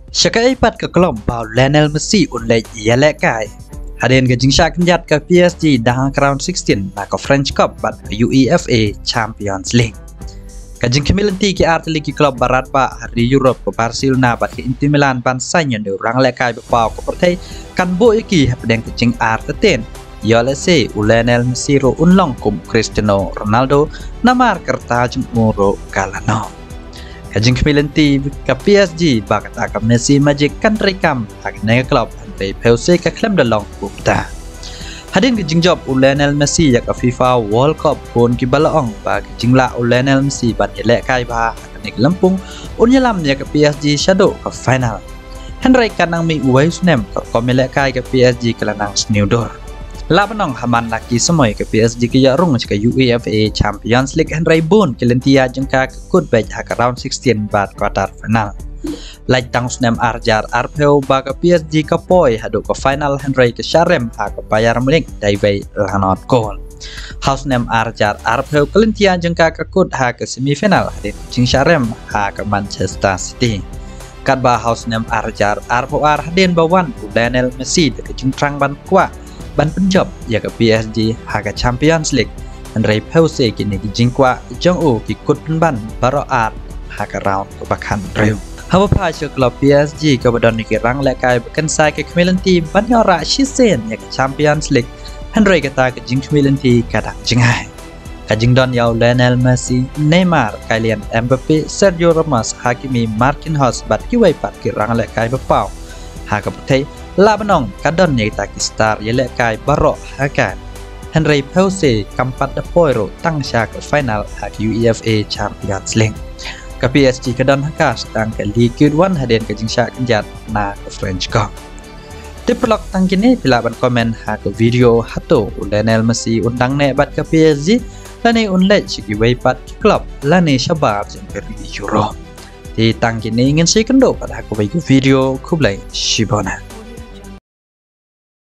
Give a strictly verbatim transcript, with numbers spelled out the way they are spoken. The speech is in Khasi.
Sha kaei pat ka klub ba u Lionel Messi un leit ïalehkai? Hadien ka jingshah kynjat ka P S G da ha ka round sixteen na ka French Cup bad ka UEFA Champions League. Ka jingkhmih lynti ki ar tylli ki klub barat ba ha ri Europe, ka Barcelona bad ka Inter Milan ban saiñ ïa u ranglehkai ba paw ka pyrthei, kan buh ïa ki hapdeng ka jingar ktien. Ïoh lehse u Lionel Messi ruh un long kum Cristiano Ronaldo, namar ka rta jong u ruh ka la noh. Ka jingkhmih lynti ka P S G ba kata ka Messi Magic kan treikam ha kane ka klub, hynrei phew se ka khlem da long kumta. Hadien ka jingjop u Lionel Messi ïa ka FIFA World Cup, bun kiba la ong ba ka jinglah u Lionel Messi ban ïalehkai bha ha kane ka lympung un ïalam ïa ka P S G shaduh ka final. Hynrei ka nang mih uwei u snem ka rukom ïalehkai ka P S G ka la nang sniew dur. Lah ban ong ha man la ki samoi ka P S G ka ïoh rung sha ka UEFA Champions League, hynrei bun ki lynti ïa jong ka ka kut beit ha ka round sixteen bad quarter final. Lait tang u snem ar hajar arphew ba ka P S G ka poi haduh ka final, hynrei ka shah rem ha ka Bayern Munich da iwei la nod gol. Ha u snem ar hajar arphew ka lynti ïa jong ka ka kut ha ka semi final hadien ka jingshah rem ha ka Manchester City. Katba ha u snem ar hajar arphew ar, hadien ba wan u Lionel Messi da ka jingthrang ban kwah ban pynjop ïa ka P S G ha ka Champions League, hynrei phew se kine ki jingkwah jong u ki kut pynban baroh ar ha ka round kaba khathynriew. Haba phai sha ka klub P S G kaba don ïa ki ranglehkai ba kynsai, ka khmih lynti ban ïoh rah shisien ïa ka Champions League, hynrei kata ka jingkhmih lynti ka dang jngai. Ka jingdon ïa u Lionel Messi, Neymar, Kylian Mbappe, Sergio Ramos, Hakimi, Marquinhos bad kiwei pat ki ranglehkai ba paw ha ka pyrthei, lah ban ong ka don ïa kita ki star ïalehkai baroh ha ka, hynrei phew se kam pat da poi ruh tang sha ka final ha ka UEFA Champions League. Ka P S G ka don ha ka sha tang ka Ligue One hadien ka jingshah kynjat na ka French Cup. Te paralok, tang kine phi lah ban comment ha ka video, hato u Lionel Messi un dang neh bad ka P S G lane un leit sha kiwei pat ki klub lane shabar jong ka ri Europe. Te tang kine, ngin sa ïakynduh pat ha kawei ka video. Khublei shibun.